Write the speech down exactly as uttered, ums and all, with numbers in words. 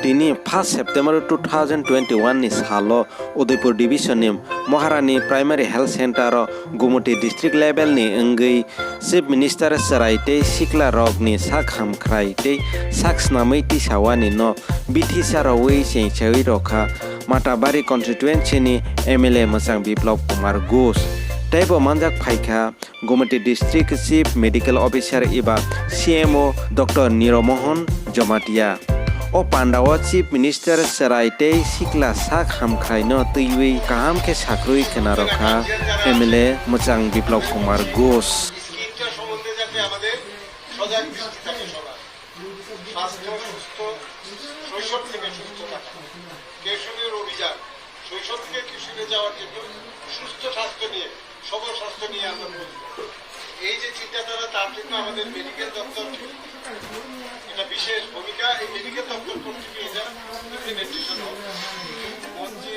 Tini first September two thousand twenty-one ni salo Udaipur Division ni Maharani Primary Health Center o Gumoti District level ni wngwi Chief Minister chwrai tei sikla rok ni sak hamkhrai tei sak snamwi tisawani no bithi sarowi chengsawi rokha Matabari constituency ni M L A Mwchang Biplab Kumar Ghosh. Teibo manjak phaikha Gumoti District Chief Medical Officer eba C M O Doctor Niromohon Jomatia. O pandao Chief Minister chwrai tei sikla sak hamkhraino twiwi kaham khe sakrwi khwnarokha M L A Mwchang Biplab Kumar Ghosh. স্কিমটা সম্বন্ধে যাতে আমাদের সজাগ দৃষ্টি থাকে সবার। স্বাস্থ্য সুস্থ, শৈশব থেকে সুস্থ থাকা। কিশোরীর অভিযান, শৈশব থেকে কিশোরে যাওয়ার জন্য সুস্থ স্বাস্থ্য নিয়ে, সবল স্বাস্থ্য নিয়ে আমরা বলব। এই যে চিন্তাধারা, তার জন্য আমাদের মেডিকেল দপ্তর একটা বিশেষ ভূমিকা। এই মেডিকেল দপ্তর কর্তৃক এটা ইমপ্লিমেন্টেশন হবে। মঞ্চে